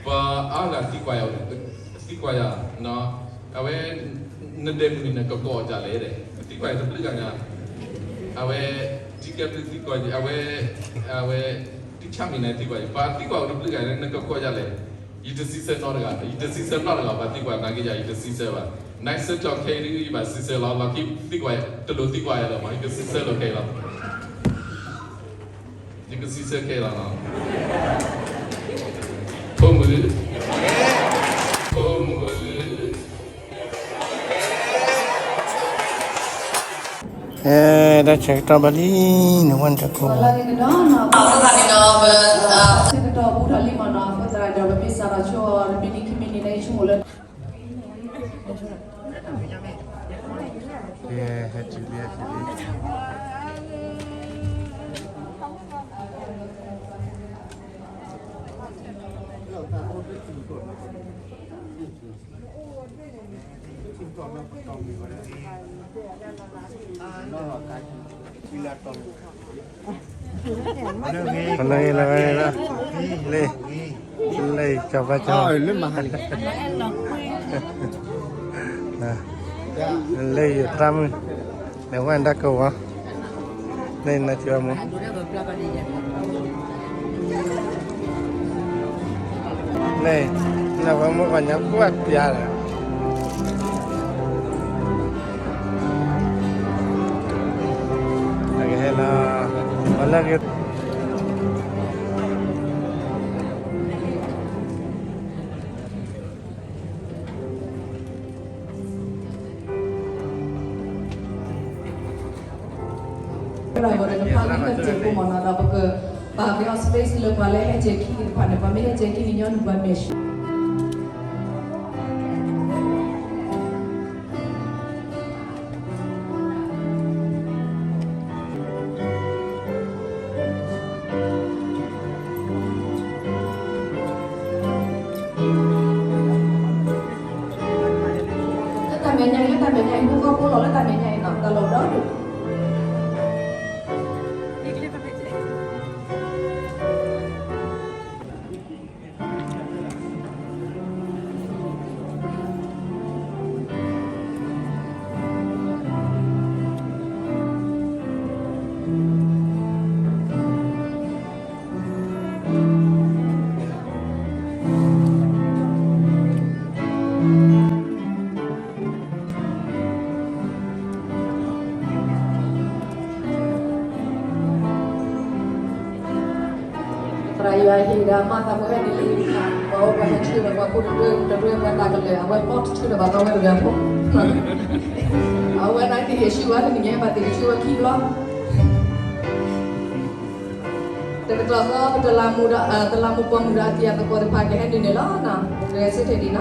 ပှၤအါဂၤသံကွၢ်ယၤ, သံကွၢ်ယၤ, အဝဲ နဒဲးမုၢ်နံၤန့ၣ် ကကိးဒ်လဲၣ်ဒီး သံကွၢ်ယၤတဘျုးဂၤညါ, အဝဲ ထံကဲဘျုးသံကွၢ်ယၤ, အဝဲ အဝဲ ထံဆၣ်မံၤန့ၣ်သံကွၢ်ယၤ, ပှၤသံကွၢ်အိၣ်တဘျုးဂၤန့ၣ် နကကိးဒ်လဲၣ်, ယတစံးဆၢနီတဂၤ, ယတစံးဆၢနီတဂၤ, ပှၤသံကွၢ်နာ်က့ယၤ ယတစံးဆၢဘၣ်, နစံးဆၢခဲအံၤဒုး ယဘၣ်စံးဆၢလီၤ, လီၢ်ခံသံကွၢ် တလိၣ်သံကွၢ်ယၤလၢၤမး, ယကစံးဆၢလီၤခဲအံၤလီၤ. ယကစံးဆၢခဲအံၤလီၤနီၤ. ဖိမုၣ်, ဖိမုၣ်, အဲ တၢ်ဆၢကတီၢ်ဘၣ်လံ, နဝဲၢ်တကိး ဆၢကတီၢ်ဘူးထီၣ်လံမးနီၤ, အဃိသတးဒီး ပမ့ၢ်စးထီၣ်ဆိအီၤ တမံၤနံၤခံမံၤနံၤန့ၣ် ယဆိကမိၣ်လၢ ဟဲတုၤလံ, ဟဲတုၤလံ. လၢလၢလၢလၢ, လၢကၠီၤဘၣ်ကၠီၤ, လၢယသးမုၣ်, နဝဲၢ်တကိးဝဲ, လၢနစၢၤမူ လၢ နဝဲမူကီၢ်ညါကွၢ်ပျါဒီး အကဟဲလီၤ ပှၤလၢက့ၤ ပကဖးလံာ်ဟဲက့ၤဖိမ့ၢ်နီၤ ဒီးပကပာ်က့ၤအီၤ space လၢပှၤလၢဟဲက့ၤခံန့ၣ်တဖၣ်န့ၣ် ပှၤမ့ၢ်ဟဲက့ၤခံန့ၣ်ညီနုၢ်ပှၤမဲာ်ဆှး လၢတၢ်မဲာ်ညါအံၤ လၢတၢ်မဲာ်ညါအံၤ မူကီၢ်ဖိလီၤ လၢတၢ်မဲာ်ညါအံၤနီၤ တၢ်လီၢ်ဒီဒူၣ် သရၣ်ယွၤဟ့ၣ်ဒီးမၤသးပဝဲန့ၣ်လံ, ပှၤအိၣ်ပှၤဟဲဆှၢဒီးပှၤဖိတဒုတဒု ပှၤတၢ်ကလဲာ် အဝဲဘီၣ်တဆှၢဒီးဘၣ်သးဝဲတဂၤဖိ, အဝဲနာ်က့ၤဆှၢဝဲတနံၤညါ ဘၣ်သ့ၣ်ကဆှၢဝဲခံဘျီ တကတီၢ်ဃီ ပတလးမူးဒီး တလးမူးပိာ်မုၣ်ဒီးအတံၤအသကိးတဖၣ်ကဟဲနုာ်န့ၣ်လီၤနီၤ, ဂဲၤဆၢထၢၣ်ဒံးနီၤ.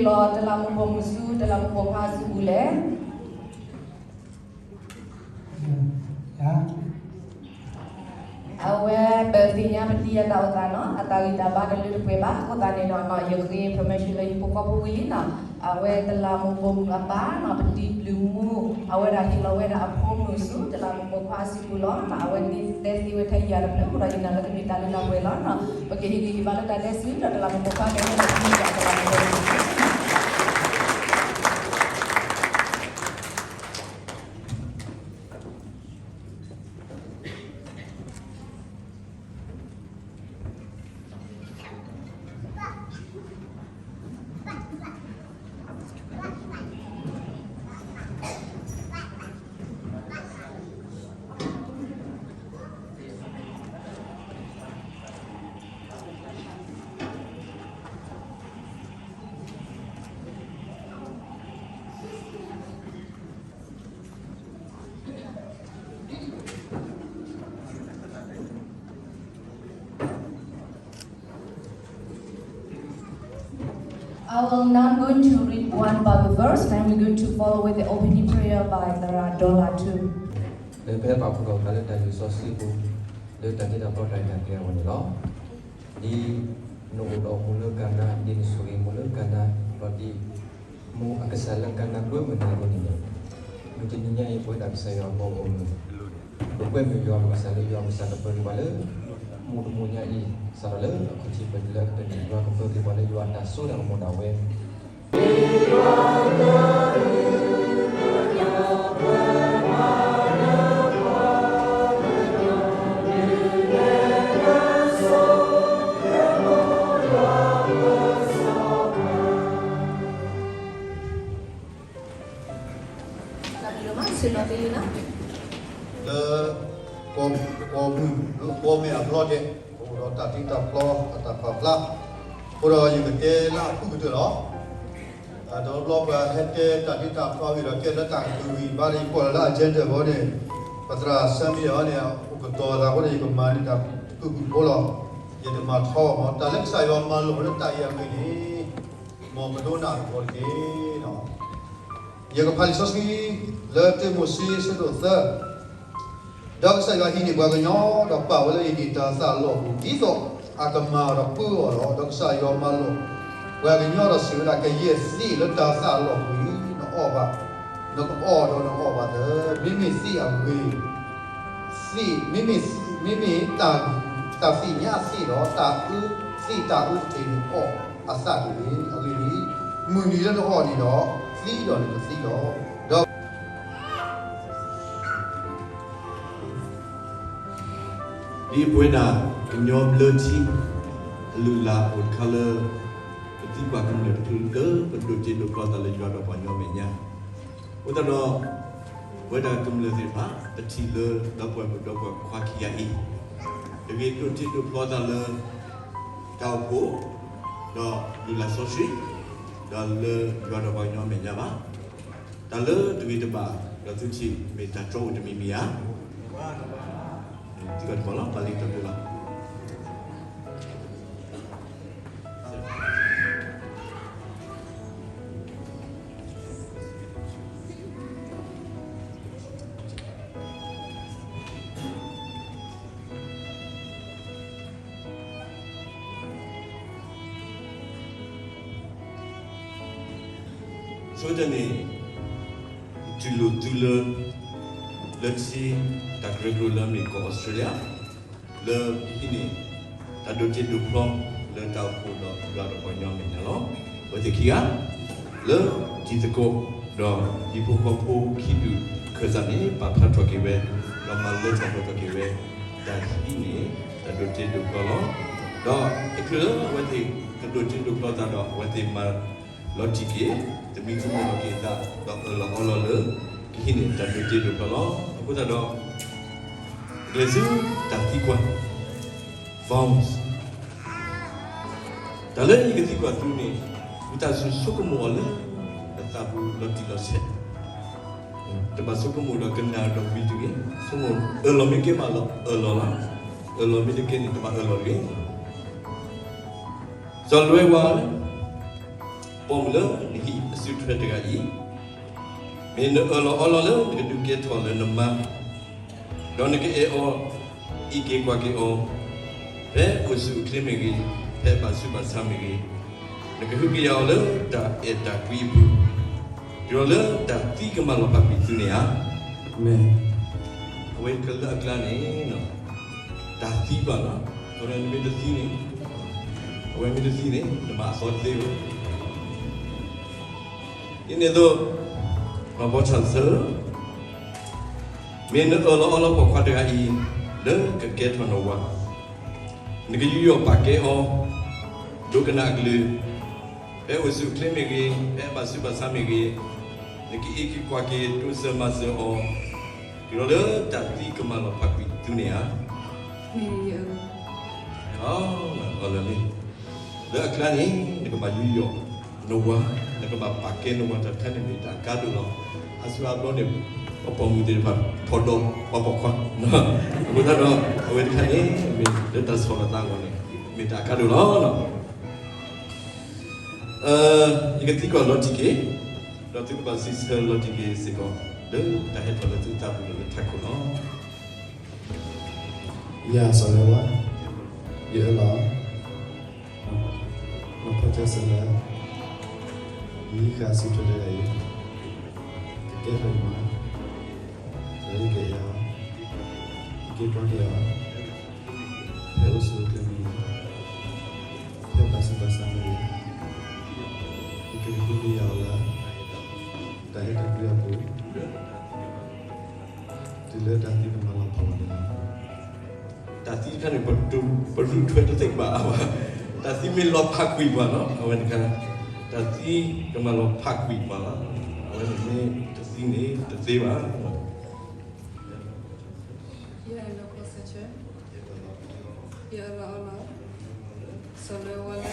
လီၤ တလးမူးပိာ်မုၣ်ဆူ တလးမူးပိာ်ခွါအစုပူၤလဲၣ်. အဝဲပသ့ၣ်ညါပတံၤအတၢ်အိၣ်သးနီၤ အတၢ်ဂံၢ်တၢ်ဘါတလၢတပှဲၤဘၣ် အဃိသတးန့ၣ်ဒီး ယဃ့ permission လၢဟံၣ်ဖိဃီဖိဝံၤလံနီၤ အဝဲတလးမူးပိာ်မုၣ်အပၢ်နီၤ ပတံၤပျုၢ်မူ အဝဲဒၣ်ဟ့ၣ်လီၤဝဲဒၣ်အဖိမုၣ်ဆူ တလးမူးပိာ်ခွါအစုပူၤလီၤ. အဝဲသ့ၣ်တဲသ့ဝဲထဲယၤတဖျၢၣ် အဃိဒီးယနာ်လၢကမ့ၢ်တၢ်လၢတၢ်ပှဲၤလီၤနီၤ ပကဟ့ၣ်ဂံၢ်ဟ့ၣ်ဘါလၢတၢ်ဒဲးစု ဒီးတလးမူးပိာ်ခွါကဟဲလၢတၢ်မူး I will now going to read one Bible verse, then we're going to follow with the opening prayer by သရၣ် Dollar Two. လၢပဟဲပာ်ဖှိၣ်ထီၣ်ပသးလၢတၢ်လံာ်စီဆှံပူၤ လၢတၢ်တ့တၢ်ဖျီတၢ်ရဲၣ်တၢ်ကျဲၤအဂီၢ်န့ၣ်လီၤ. ဒ်နအိၣ်ဒီးမိၢ်လၢကၤနါ ဒ်နဆိၣ်ဂ့ၤမိၢ်လၢကၤနါ ဒီးဒ် မိၢ်အကစၢ်လၢကၤနါကွဲမုာ်နၤအဂီၢ်န့ၣ်လီၤ. မုၢ်တနံၤညါအံၤ ပဝဲဒၣ်ကစၢ်ယွၤအပှၤဂီၢ်မုၢ် ပကွဲမုာ်ယွၤအကစၢ်လၢယွၤအကစၢ်ကပၢၤက့ၤပှၤလၢ မုၢ်တနံၤညါအံၤ စးထီၣ်လၢအခီၣ်ထံးပှဲၤတုၤလၢအကတၢၢ်န့ၣ် ယွၤကပၢၤက့ၤပှၤလၢယွၤအတၢ်စိတၢ်ကမီၤဒၣ်ဝဲ လၢ ပှၤမုၣ် ပှၤမဲာ်အဘျီဒဲး ပအိၣ်ဒီးတၢ်တ့တၢ်ဖျီအတၢ်ပာ်ဖျါ အဃိဒီးယကတဲလၢအဖုၣ်ကတၢၢ်လီၤ. တဘျီဘျီပှၤဟဲတဲတၢ်တ့တၢ်ဖျီဝံၤဒီး ကဲလၢတၢ်ကဂံၢ်ဘါဒီး ယကွၢ်လီၤလၢ agenda ဘီန့ၣ် ပသရၣ်စၢမံအီၤန့ၣ် အိၣ်ကတီၤသးအဃိန့ၣ် ယကမၤန့ၢ်တၢ်တကုၢ်ကုၢ်ဖိလီၤ. ယတမၤထီဘၣ်မး တၢ်လၢကစၢ်ယွၤမၤလိာ်လၢတၢ်အံၤအဂ့ၢ်န့ၣ် မ်ပဒိကနၣ်သကိးတက့ၢ်. ယကဖးလံာ်စီဆှံ လၢတၢမိၤၡ့ အဆၢဒိၣ်သၢ ဒီးကစၢ်ယွၤဟံးန့ၢ်ပှၤကညီ ဒီးပာ်ဝဲလၢအ့ဒ့ၣ်တၤသၣ်အလီၢ်ပူၤ ဒ်သိးအကမၤဒီးပၢအီၤလီၤ. ဒီးကစၢ်ယွၤမၤလိာ်ပှၤကညီဒီးစံးဝဲဒၣ်, ကယဲၢ်သ့ၣ်လၢတၤသၣ်အလီၢ်ပူၤအံၤ နအီၣ်ဘၣ်, နကအီၣ်ဒီးနအီၣ်ဘၣ်သၢ, မ့မ့ၢ်သ့ၣ်အဂ့ၤ သ့ၣ်, မ့မ့ၢ်, မ့မ့ၢ်တၢ်သ့ၣ်ညါသ့ၣ်ဒီး တၢ်အၢသ့ၣ်တၢ်အၢသ့ၣ်န့ၣ် အီၣ်အသၣ်တဂ့ၤ. အဂ့ၢ်ဒ်အံၤ, မုၢ်နံၤလၢနအီၣ်န့ၣ်ဒီး သံဒီးနကသံလီၤ. ဒီး ဒ်ပဝဲဒၣ်ကညီဘျၢထံ အလုၢ်အလၢ်အိၣ်တခါလၢ ပသံကွၢ်ကမျၢၢ်တဖုလၢပဒိးတ့ဒိးဖျီသးလၢယွၤဒီးပှၤကညီမဲာ်ညါ, အဃိသတးဒီး ပဝဲဒၣ်ကမျၢၢ်သ့ၣ်တဖၣ် ပထံၣ်လၢဒီပုၢ်ဝဲၢ်မုၣ်ဒီပုၢ်ဝဲၢ်ခွါခံဂၤအံၤ တဂ့ၤဒိးတ့ဒိးဖျီသးလၢ တၢ်အိၣ်ဖှိၣ် ဒီးလုၢ်လၢ်စီဆှံ ဒီးလၢယွၤဒီးပှၤကညီမဲာ်ညါဘၣ်. တၢ်လၢတဂ့ၤတဘၣ် ဒီးသုထံၣ်မ့ၢ်တၢ်တြီအိၣ်တမံၤမံၤဧါ. သုကတမီၤလီၤ ပာ်လံတၢ်ဖိလီၤ. ဆိကတၢၢ်န့ၣ် ယတူၢ်လိာ်သုလၢ လၢထံတၢ်ကရၢကရိလၢအမ့ၢ်ကီၢ်အီစထြ့လယါ လၢယဟံးန့ၢ် တၢ်ဒိးတ့ဒိးဖျီ လၢတၢ်အိၣ်ဖှိၣ်ဒီးယွၤဒီးပှၤကညီမဲာ်ညါလီၤ. အဝဲသ့ၣ်ခံဂၤ လၢတံၤသကိး ဒီးဟံၣ်ဖိဃီဖိခံဒူၣ်ခၢၣ်စးန့ၣ် ပာ်ဖျါထီၣ်က့ၤဝဲ ဒီးမၤလၢထီၣ်ပှဲၤထီၣ်က့ၤဝဲ တၢ်ဟံးန့ၢ် တၢ်ဒိးတ့ဒိးဖျီလီၤ. ဒီးတချုးလၢအဝဲသ့ၣ်ကဒိးတ့ဒိးဖျီသးဒီး အဝဲသ့ၣ်မၤလီၤတံၢ်က့ၤ သမံသမိးထီၣ်က့ၤသး ဒီးအၢၣ်လီၤအီလီၤလၢ ကဟံးန့ၢ်တၢ်ဒိးတ့ဒိးဖျီလီၤ. အဃိသတးဒီး ကျဲၤဆူတၢ်သံကွၢ် vows တၢ်လၢယကသံကွၢ်သုန့ၣ် မ့ၢ်တၢ်ဆိကမိၣ်အီၤလၢ နသးပူၤလီၤတံၢ်လီၤဆဲး, တဘၣ်ဆိကမိၣ်ဒီးကနၣ်ဒီးကွံာ်တဂ့ၤ, ဆိကမိၣ်အၢၣ်လီၤမ့ၢ်ကဲဘၣ်လီၤ အၢၣ်လီၤလီၤ, အၢၣ်လီၤမ့ၢ်တကဲန့ၣ် တဘၣ်အၢၣ်လီၤတဂ့ၤ. စီၤလွဲဝါလၢ ပိာ်မုၣ်လၢနဟံၣ်အစုထွဲတဂၤအံၤ, မ့ၢ်နအၢၣ်လီၤအီလီၤလၢနကဒုးကဲထီၣ်လၢနမါ, ဒီးနကအဲၣ်အီၤ, အံးက့ၤကွၢ်က့ၤအီၤ, ဖဲအိၣ်ဆူၣ်အိၣ်ချ့မ့ၢ်ဂ့ၤ, ဖဲဘၣ်ဆူးဘၣ်ဆါမ့ၢ်ဂ့ၤ, နကဟုကယာ်အီၤလၢတၢ်အဲၣ်တၢ်ကွံအပူၤ, တုၤလီၤလၢတၢ်သံကမၤလီၤဖးကွံာ်သုန့ၣ်ဧါ. မ့ၢ်, အဝဲခဲလၢာ်အကျါန့ၣ် တၢ်သံဘၣ်လီၤ. အဝဲမ့ၢ်တသံန့ၣ်, အဝဲမ့ၢ်တသံန့ၣ် နမၤအသီတသ့ဘၣ်. ဒ်န့ၣ်အသိး, မၤဘီဆၣ်သၢ, မ့ၢ်နအၢၣ်လီၤအီလီၤပိာ်ခွါတဂၤအံၤ လၢကကဲထီၣ်နဝၤ, နကယူးယီၣ်ပာ်ကဲအီၤ, ဒိကနၣ်အကလုၢ်, ဖဲအိၣ်ဆူၣ်အိၣ်ချ့မ့ၢ်ဂ့ၤ, ဖဲဘၣ်ဆူးဘၣ်ဆါမ့ၢ်ဂ့ၤ, နကအံးက့ၤကွၢ်က့ၤ တိစၢၤမၤစၢၤအီၤ, တုၤလီၤလၢတၢ်သံကမၤလီၤဖးကွံာ်သုန့ၣ်ဧါ. မ့ၢ်, အၢၣ်လီၤလံ. လၢအကျါန့ၣ် နကဘၣ်ယူးယီၣ်နဝၤ, နကဘၣ်ပာ်ကဲနဝၤ, တၢ်တခါန့ၣ်မ့ၢ်တၢ်အကါဒိၣ်လီၤ. အါစုအါဘျီန့ၣ် ပပိာ်မုၣ်သ့ၣ်တဖၣ်ထီၣ်ဒီးပှၤပိာ်ခွါ, အဃိသတးဒီး အဝဲတခါန့ၣ် မ့ၢ်လၢတၢ်ဆီၣ်လီၤသးအဂီၢ်န့ၣ် မ့ၢ်တၢ်အကါဒိၣ်လီၤ. ယကသံကွၢ်လီၤတံၢ်က့ၤ, ဒီးသုကဘၣ်စံးဆၢလီၤတံၢ်က့ၤစ့ၢ်ကီး လၢတၢ်ဟဲထီၣ်လၢသုသးပူၤဒီးလၢထးခိၣ်လီၤ. ယၤစီၤလၢဝါ, ယအၢၣ်လီၤ နီၢ်ဖီကၠီစၢၤလၢ ယဟံၣ်ဃာ်စုထွဲတဂၤအံၤ ကကဲထီၣ်ယမါ, ဒီးယကအဲၣ်အီၤ, ယက့ၤကွၢ်က့ၤအီၤ, ဖဲအိၣ်ဆူၣ်အိၣ်ချ့မ့ၢ်ဂ့ၤ, ဖဲဘၣ်ဆူးဘၣ်ဆါမ့ၢ်ဂ့ၤ, ယကဟုကယာ်အီၤလၢ တၢ်အဲၣ်တၢ်ကွံအပူၤ, တုၤလၢတၢ်သံကမၤလီၤဖးဝဲန့ၣ်လီၤ. တၢ်သံတခါန့ၣ် ပရူၢ်ထွဲတသ့ဘၣ်အါဘၣ်. တၢ်သံမ့ၢ်လီၤဖးကွံာ်ပှၤလီၤ အဝဲတခါ, တၢ်သံကမၤလီၤဖးကွံာ်ပှၤလီၤ. အဝဲန့ၣ်မ့ၢ်တသံန့ၣ်တသ့ဘၣ်. ယဲၢ်လီၤကီၢ်စဲးဆၢ, ယအၢၣ်လီၤအီလီၤ စီၤလၢဝါလၢ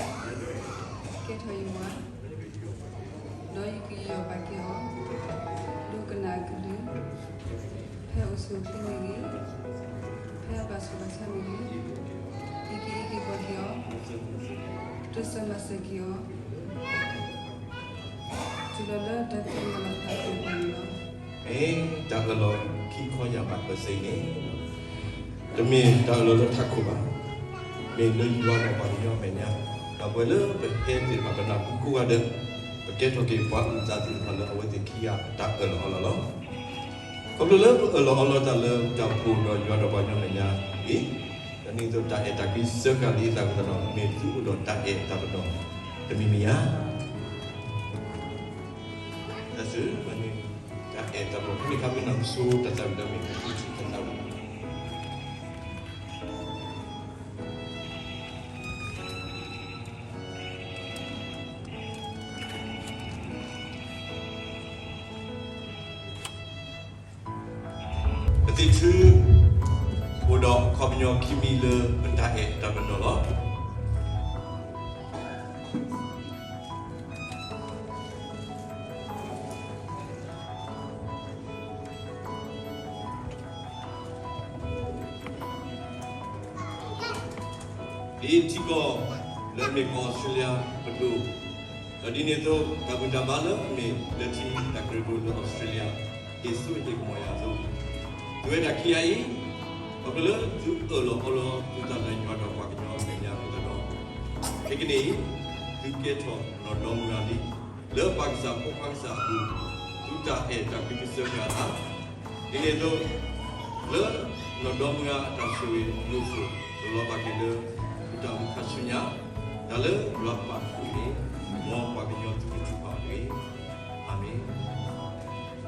ကဲထီၣ်ယဝၤ, ဒီးယကယူးယီၣ်ပာ်ကဲအီၤ, ဒိကနၣ်အကလုၢ်, ဖဲအိၣ်ဆူၣ်အိၣ်ချ့မ့ၢ်ဂ့ၤ, ဖဲအဘၣ်ဆူးဘၣ်ဆါမ့ၢ်ဂ့ၤ, ယကအံးက့ၤကွၢ်က့ၤအီၤ, တိစၢၤမၤစၢၤက့ၤအီၤ, တုၤလီၤလၢတၢ်သံကမၤလီၤဖးကွံာ်ပှၤန့ၣ်လီၤ. မ့ၢ်တၢ်အၢၣ်လီၤခံခီယၢ်ဘးဘၢၣ်စ့ၢ်ကီးန့ၣ်, တမ့ၢ်တၢ်အၢၣ်လီၤလၢထးခိၣ်ဘၣ်, မ့ၢ်လၢယွၤဒီးပှၤကညီအမဲာ်ညါ, ဒီးပဝဲလၢပဟဲသ့ၣ်တဖၣ် ပနၢ်ဟူကိးဂၤဒဲး, ပကဲထီၣ်က့ၤပှၤအုၣ်သးသ့ၣ်တဖၣ်လၢအဝဲသ့ၣ်ခံဂၤတၢ်အၢၣ်လီၤအီလီၤလီၤ. ခီဖျိလၢပအၢၣ်လီၤအီလီၤတၢ်လၢတၢ်အိၣ်ဖှိၣ်ဒီးယွၤဒီးပှၤကညီအမဲာ်ညါအံၤ, ဒ်န့ၣ်အသိးတၢ်အဲၣ်တၢ်ကွံစၢဃာ်လံအသးအဃိသတးဒီး မ့ၢ်သုအိၣ်ဒီးတၢ်အဲၣ်တၢ်ပနီၣ်တမံၤမံၤဧါ. တၢ်စၢၤန့ၣ် တၢ်အဲၣ်တၢ်ပနီၣ် ဖဲန့ၣ်အခါ ပနၢ်ဟူဆိတၢ်သးဝံၣ်ဒီး မ့ၢ်ပထံၣ်တၢ်သးဝံၣ် ပသ့ၣ်ထုးအိၣ်ဒီးအခီပညီခံမံၤလၢပတၢ်အဲၣ်တၢ်ပနီၣ်လီၤ. ဒ်ထံကီၢ်လၢအမ့ၢ်ကီၢ်အီစထြ့လယါပဒိၣ်, ဒီးဒ်န့ၣ်အသိး တၢ်ဘူၣ်တၢ်ဘါလၢအမ့ၢ်လၢထံတၢ်ကရၢကရိလၢအီစထြ့လယါ ဟ့ၣ်စိဟ့ၣ်ကမီၤယၤအသိး, သုဝဲဒၣ်ခံဂၤအံၤ, ခီဖျိလၢသုအၢၣ်လီၤအီလီၤသုသးလၢယွၤဒီးပှၤကညီအမဲာ်ညါအဃိသတးဒီး, ခဲကနံၣ်အံၤ သုကဲထီၣ်နီၢ်ဒီမုၢ်ဂၤလံ, လၢပၢ်ကစၢ်ဖိခွါကစၢ်အပူၤ, သုတၢ်အဲၣ်တၢ်ကွံကစၢဃာ်အသး, ဒ်န့ၣ်အသိး လၢနီၢ်ဒီမုၢ်ဂၤအတၢ်ဆိၣ်ဂ့ၤအဘျုးအဖှိၣ် ကလီၤဘၣ်က့ၤလၢ သုတၢ်အိၣ်မူခါဆူညါ, တၢ်လၢယွၤပာ်ဃုာ်န့ၣ် မ်ပှၤကညီသုကထုကဖၣ်အီၤတဂ့ၤ. အၤမ့ၣ်.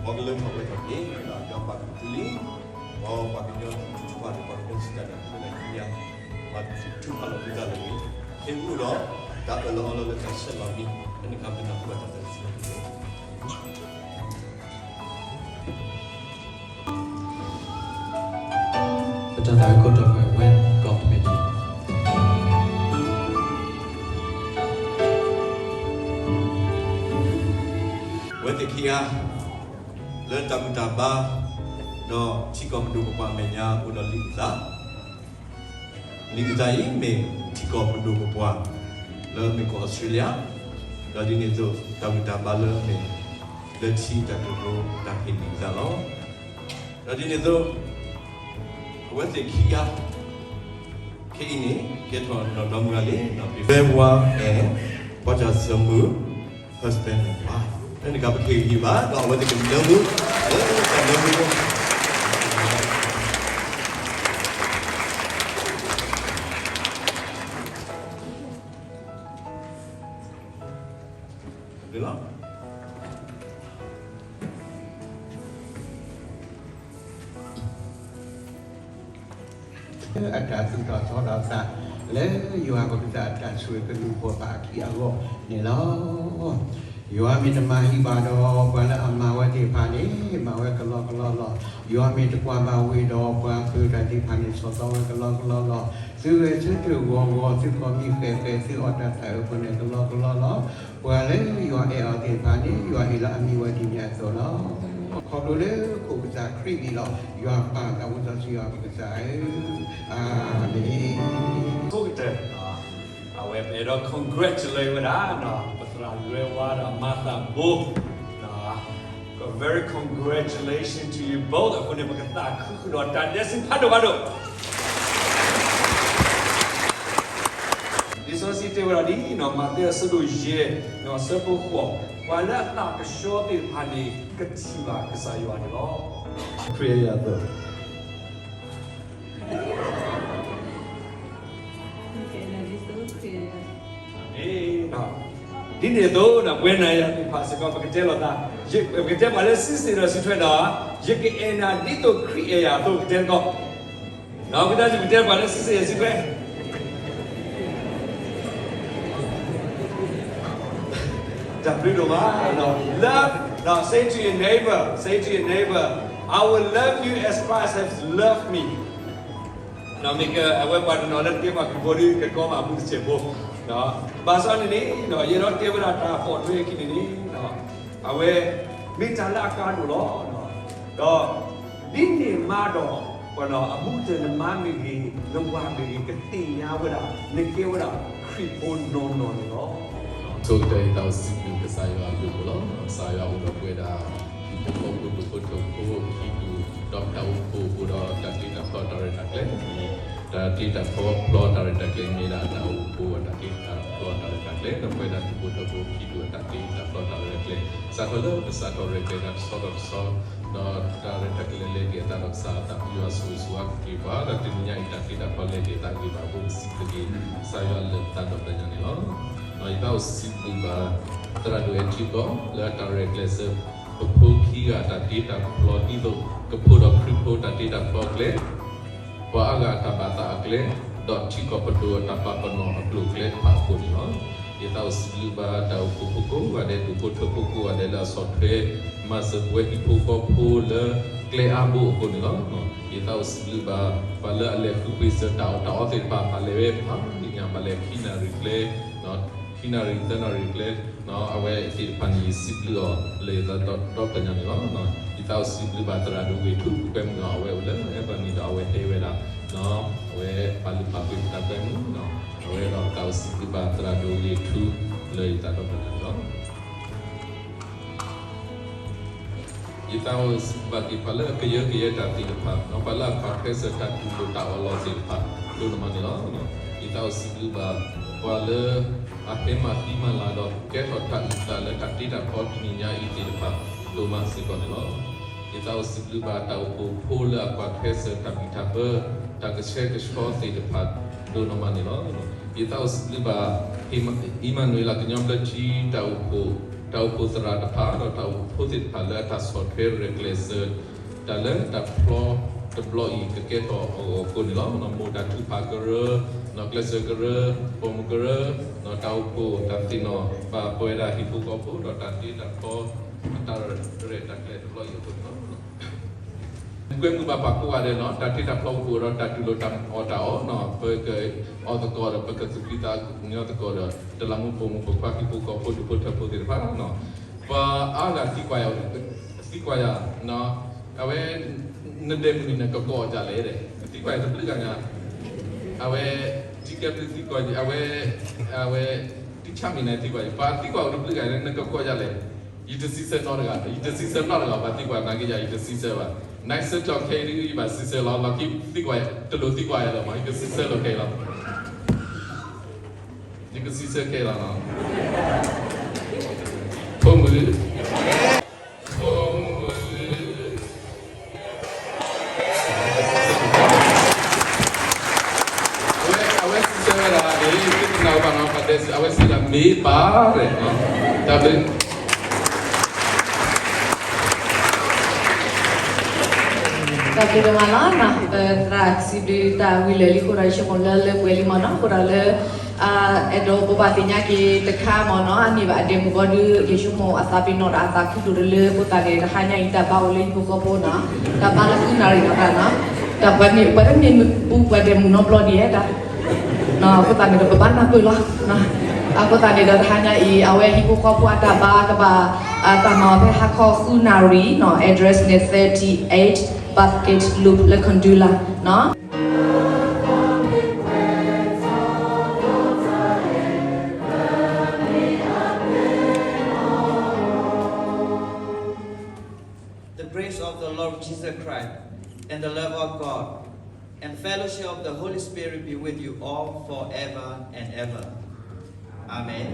မ်ကလၢထီၣ်ပှဲၤထီၣ်က့ၤ ဒီးယွၤပာ်က့ၤသုလံ, မ်ပှၤကညီသုကထုကဖၣ်ဒီး ပှၤကညီသုတၢ်န့ၣ် အဃိသတးဒီး မၤသးထုကဖၣ်လီၤသုသးလၢအဂ့ၤ, ဟ့ၣ်ဂံၢ်အိၣ်ဒီး တၢ်အၢၣ်လီၤအီလီၤလၢတၢ်ဆဲးလီၤမံ, ဖဲန့ၣ်အခါ ပနၢ်ဟူဘၣ်တၢ်သးစဲ ပတၢ်သးဝံၣ်ကိးတီၤ Welcome Committee. အဝဲသ့ၣ်ခံဂၤ လၢတၢ်ဘူၣ်တၢ်ဘါ ဒီးထံကီၢ်ပဒိၣ်ပပှၢ်အမဲာ်ညါ အိၣ်ဒီးလံာ်အုၣ်သး, လံာ်အုၣ်သးအံၤ မ့ၢ်ထံကီၢ်ပဒိၣ်ပပှၢ် လၢအမ့ၢ်ကီၢ်အီစထြ့လယါ, ဒီးဒ်န့ၣ်အသိး တၢ်ဘူၣ်တၢ်ဘါလၢအမ့ၢ် လၢထံတၢ်ကရၢကရိတၢ်ဟ့ၣ်လံအသးလီၤ. ဒီးဒ်န့ၣ်အသိး အဝဲသ့ၣ်ခံဂၤ ခဲအံၤန့ၣ် ကဲထီၣ်နီၢ်နီၢ်မုၢ်ဂၤလံ ဒီး February and ပီၢ်ကၠၣ်စၢၤမုၢ် husband and wife လၢနကပကဟ့ၣ်ဂံၢ်ဘါ ဒီးအဝဲသ့ၣ်ကလၢမုၢ် လၢကလၢမုၢ် လီၤ. အတၢ်သူၣ်ထီၣ်ထီထီၣ်အသး လၢယွၤပကစၢ်အတၢ်ဆိၣ်ဂ့ၤကလုၢ်ဖှိၣ်ဘၣ်အခံအဂီၢ်န့ၣ်လီၤ. ယွၤမ့ၢ်တမၤဟံၣ်ဘၣ်ဒီး ပှၤလၢအမၤဝဲသ့ၣ်တဖၣ်န့ၣ် မၤဝဲကလီကလီလီၤ. ယွၤမ့ၢ်တကွၢ်ဘၣ်ဝ့ၢ်ဒီး ပှၤအပၢတၢ်သ့ၣ်တဖၣ်န့ၣ် ဆီၣ်သီဝဲကလီကလီလီၤ. သုဂဲၤဆၢထၢၣ်ဂီၤဂီၤ သုခီၣ်မံဃဲးဃဲး သုအီၣ်တၢ်သၣ်အၢပှဲၤန့ၣ် ကလီကလီလီၤ. ပှၤလၢယွၤအဲၣ်အီၤသ့ၣ်တဖၣ်န့ၣ် ယွၤဟ့ၣ်လီၤအမံၤဝဲဒ်န့ၣ်အသိးလီၤ. ခီဖျိလၢခိၣ်ကစၢ်ခရံာ်န့ၣ်လီၤ. ယွၤပၢ်သးဝံၣ်စီဆှံယွၤပကစၢ်ဧၢ, အၤမ့ၣ်. ဖိကတၢၢ် အဝဲပအဲၣ်ဒိး congratulate ဝဲဒၣ် ပသရၣ်လွဲဝါဒီးမၤသးဘိ very congratulation to you both အဃိန့ၣ် ပကသးခုဃုာ်ဒီးတၢ်ဒဲးဆူဖးဒိၣ်ဖးဒိၣ် လံာ်စီဆှံတဲဝဲဒၣ်ဒ်အံၤ, မးသဲအဆၢဒိၣ်ယဲၢ် အဆၢဖိဃိး, ပှၤလၢအသးကဆှီသ့ၣ်တဖၣ်န့ၣ် ကထံၣ်ဘၣ်ကစၢ်ယွၤန့ၣ်လီၤ. ခရံာ်အယၤသိး ဒ်န့ၣ်အသိး ပဝဲနၤယၤသ့ၣ်တဖၣ်စ့ၢ်ကီး ပကတဲလိာ်သး, ပကတဲပှၤလၢစံးစ့ၣ်ဒီးစံးထွဲဒီး, ယကအဲၣ်နၤဒ်သိးခရံာ်အဲၣ်ယၤအသိး ကတဲတက့ၢ်. ဒီးပကတဲပှၤလၢစံးစ့ၣ်ဒီးစံးထွဲ တၢ်ဘျုးဒိၣ်မး, love, say to your neighbor, say to your neighbor, I will love you as Christ has loved me. မ့ၢ်အဝဲပှၤတနီၤလၢတကဲပှၤခရံာ်ဖိဒီး ကကိးဘၣ်အမူတစဲးဖိ, ဘၣ်ဆၣ်န့ၣ်န့ၣ် ယအဲၣ်ဒိးတဲဝဲဒၣ်တၢ်ပိာ်ထွဲအခံန့ၣ်န့ၣ်, အဝဲ မ့ၢ်တၢ်လၢအကါဒိၣ်လီၤ. ဒီး ဒ်န့ၣ်မးဒီး အမူတစဲး နမါမ့ၢ်ဂ့ၤ နဝၤမ့ၢ်ဂ့ၤ ကသ့ၣ်ညါဝဲဒၣ် နကဲဝဲဒၣ်ခရံာ်ဖိနီၢ်နီၢ်န့ၣ်လီၤ. ဆိကတၢၢ်ယသးအိၣ်စံးဘျုးကစၢ်ယွၤအဘျုးအဖှိၣ်လီၤ. ကစၢ်ယွၤအိၣ်ဒီးပဝဲဒၣ် ဟံၣ်ဖိဃီဖိဒူၣ်ဖိထၢဖိခံဒူၣ်, ဒီးပတၢ်အိၣ်ဖှိၣ်အိၣ်ဒီးတၢ်တ့တၢ်ဖျီတၢ်ရဲၣ်တၢ်ကျဲၤ, တၢ်တ့တၢ်ဖျီတၢ်ရဲၣ်တၢ်ကျဲၤမ့ၢ်ဒၣ်တၢ်အိၣ်ဖှိၣ်အတၢ်တ့တၢ်ဖျီတၢ်ရဲၣ်တၢ်ကျဲၤ, ဒီးပဝဲဒၣ်ဒူၣ်ဖိထၢဖိခံဒူၣ်အတၢ်တ့တၢ်ဖျီတၢ်ရဲၣ်တၢ်ကျဲၤ, စးထီၣ်လၢပစးထီၣ်ရဲၣ်ကျဲၤတၢ်တဆီဘၣ်တဆီ ဒီးတၢ်ရဲၣ်တၢ်ကျဲၤလဲၤက့ၤအသးဒီးကစၢ်အသး ယွၤဆိၣ်ဂ့ၤဆိၣ်ဝါက့ၤပှၤ ဒီးတနံၤညါအံၤတၢ်တ့တၢ်ဖျီလဲၤက့ၤအသးဂ့ၤဘၣ်အဃိ ပစံးဘျုးက့ၤ ကစၢ်ယွၤလၢပသးဒီဖျၢၣ်ညါန့ၣ်လီၤ. ယသးအိၣ်စံးဘျုးဘၣ် သရၣ်ဒိၣ်အဲၣ်ထံကီၢ် လၢအတၢ်ရဲၣ်ကျဲၤစၢၤ ပဖိခံဂၤအတၢ်တ့တၢ်ဖျီဒ်သိး ကဖိဒီးခရံာ်ဖိတၢ်တ့တၢ်ဖျီအကျဲ ပှၤအါဂၤအတၢ်ဘၣ်သးအကျဲ ဒီးထံကီၢ်ပဒိၣ်အတၢ်ပာ်ပနီၣ်အကျိၤအကျဲတဖၣ်အဃိန့ၣ်လီၤ. ယသးအိၣ်စံးဘျုးဘၣ်တၢ်အိၣ်ဖှိၣ်ဖိကိးဂၤဒဲး ဒူၣ်ဖိထၢဖိကိးဂၤဒဲးလၢအဆီၣ်ထွဲ မၤစၢၤပဝဲဟံၣ်ဖိဃီဖိလၢကျဲအါဘိအဃိန့ၣ်လီၤ. ယသးအိၣ်စံးဘျုးဘၣ် ပှၤလၢအလဲၤဃုပှ့ၤစၢၤတၢ်အီၣ်တၢ်အီသ့ၣ်တဖၣ် ပှၤလဲၤဝဲဖးလံာ်ညါ ပှၤလဲၤခံနၣ်ရံၣ်ကျဲ ခံနၣ်ရံၣ်သၢနၣ်ရံၣ်ကျဲ အဝဲသ့ၣ်တဖၣ်န့ၣ် ယစံးဘျုးအီၤလၢယသးဒီဖျၢၣ်ညါန့ၣ်လီၤ. ယသးအိၣ်စံးဘျုးဘၣ်သရၣ်ဒိၣ်ဂ့ၤထူ ကွဲမုာ်အီၤ အဝဲအိၣ်လၢအဲၣ်ဘၣ်နံၤဒီးအဝဲဟဲဝဲဒၣ် အဝဲပာ်လုၢ်ပာ်ပှ့ၤပတၢ်ကွဲမုာ် အဝဲဒီးသးအိၣ်စံးဘျုးဘၣ်သရၣ်ဒိၣ်ဂ့ၤထူ လၢယသးဒီဖျၢၣ်ညါန့ၣ်လီၤ. ယသးအိၣ်စံးဘျုးဘၣ်က့ၤပှၤလၢအကယၢကယဲတၢ်သ့ၣ်တဖၣ်, ပှၤလၢအကွၢ်ထွဲစၢၤတၢ်တူၢ်လိာ်တၢ်အီၣ်လီၤသ့ၣ်တဖၣ် ဒိၣ်နီၢ်မးန့ၣ်လီၤ. ယသးအိၣ်စံးဘျုးဘၣ် ပှၤလၢအဟဲမၤသံမၤလၤဒီး ကဲထီၣ်တၢ်အုၣ်သးလၢတၢ်တ့တၢ်ဖျီတနံၤညါအံၤသ့ၣ်တဖၣ် ဒိၣ်မးစ့ၢ်ကီးန့ၣ်လီၤ. ယသးအိၣ်စံးဘျုးဘၣ်တၢ်အိၣ်ဖှိၣ်ဖိလၢအကွၢ်ထွဲစၢၤတၢ်ဘံၣ်တၢ်ဘၢ တၢ်ကဆှဲကဆှီသ့ၣ်တဖၣ် ဒိၣ်နီၢ်မးန့ၣ်လီၤ. ယသးအိၣ်စံးဘျုးဘၣ် အံၣ်မၤနူၤအ့လးကညီဘျၢထံ တၢ်အိၣ်ဖှိၣ်သရၣ်တဖၣ် ဒီးတၢ်အိၣ်ဖှိၣ်ဖိသ့ၣ်တဖၣ်လၢအတၢ်ဆီၣ်ထွဲရဲၣ်ကျဲၤစၢၤ တၢ်လၢတၢ်ဖျီတဘျီအံၤ ကကဲထီၣ်အဂီၢ်အဃိန့ၣ်လီၤ. မိၢ်တၢ်ထုကဖၣ်ကရၢ, ကျဲးစၢးကရၢ, ပိာ်မုၣ်ကရၢ, တၢ်အိၣ်ဖှိၣ်တၢ်သ့ၣ်နီၣ်ဘၣ်ပဝဲဒၣ်ဟံၣ်ဖိဃီဖိ ဒီးတၢ်တ့တၢ်ဖျီ အတၢ်ရဲၣ်တၢ်ကျဲၤတဘျီအံၤအဃိန့ၣ်လီၤ. ကွဲမုာ်ဘၣ်ပှၤကိးဂၤဒဲးနီၤ, တၢ်တ့တၢ်ဖျီအိၣ်ဒီးတၢ်တူၢ်လိာ်တၢ်အီၣ်တၢ်အီ, ပကအီၣ်သကိးဒီး ပကသူၣ်ဖှံသးညီသကိးဒီး တလးမူပိာ်မုၣ်ပိာ်ခွါဟံၣ်ဖိဃီဖိဒူၣ်ဖိထၢဖိသ့ၣ်တဖၣ်, ပှၤအါဂၤသံကွၢ်ယၤ, သံကွၢ်ယၤ, အဝဲ နဒဲးမုၢ်နံၤန့ၣ် ကကိးအီၣ်ဒ်လဲၣ်, သံကွၢ်ယၤတဘျုးဂၤညါ, အဝဲ ထံကဲဘျုးသံကွၢ်ယၤ, အဝဲ အဝဲ ထံ ဆၣ်မံၤန့ၣ်သံကွၢ်ယၤ, ပှၤသံကွၢ်အိၣ်တဘျုးဂၤန့ၣ် နကကွၢ်ယၤလဲၣ်. ယတစံးဆၢနီတဂၤ, ယတစံးဆၢနီတဂၤ, ပှၤသံကွၢ်နာ်က့ယၤ ယတစံးဆၢဘၣ်. နစံးဆၢကၠီခဲအံၤဒုး ယဘၣ်စံးဆၢလီၤ, လီၢ်ခံသံကွၢ်, တလိၣ်သံကွၢ်ယၤလၢၤမး, ယကစံးဆၢလီၤခဲအံၤလီၤ. ယကစံးဆၢခဲအံၤလီၤ. ဖိမုၣ်, ဖိမုၣ် အဝဲ, အဝဲစံးဆၢဝဲဒၣ်န့ၣ် သုတနာ်ဘၣ်နီၤ, အဝဲစံးဒၣ်မ့ၢ်ပၢ်, တၢ်ဘျုး, တၢ်ဘျုးဒိၣ်မးလီၤ. ပသရၣ်စံးဘျုးတၢ်ဝံၤလၢာ်လံအဃိဒီး ယဆိကမိၣ်လၢလၢပှဲၤလံမ့ၢ်နီၤ, အဃိဒီးလၢ အဲၣ်ဒိးပဘၣ်သ့ၣ်ညါက့ၤတခါမ့ၢ်နီၤ, အမ့ၢ်ဘၣ်အဒဲမုၣ်ဘီဒုး ယဆိကမိၣ်အသးပ့ၤနီၣ်ဒီးအသးခုဒိၣ်တလၢ, အဃိသတးန့ၣ် တဟါညါအံၤတၢ်ဘါအိၣ်လၢဟံၣ်ဖိဃီဖိနီၤ, တၢ်ဘါလၢဃုနၣ်ရံၣ်နီၤ, တၢ်ပှၤန့ၣ် ပှၤတမ့ၢ်မုၣ်ပှၤဒဲမုၣ်နီတဘျီဒံးဧါ, အဃိသတးန့ၣ်ဒီး ပဘၣ်နၢ်ပၢၢ်လီၤ. အဃိသတးန့ၣ်ဒီး တဟါညါအံၤ အဝဲဟံၣ်ဖိဃီဖိအတၢ်ဘါကဘၣ် တၢ်မၤအီၤဖဲဟါခီဃုနၣ်ရံၣ်နီၤ, address န့ၣ် thirty-eight Bathgate Loop လၢ Khandula နီၤ. The grace of the Lord Jesus Christ and the love of God and fellowship of the Holy Spirit be with you all forever and ever. Amen.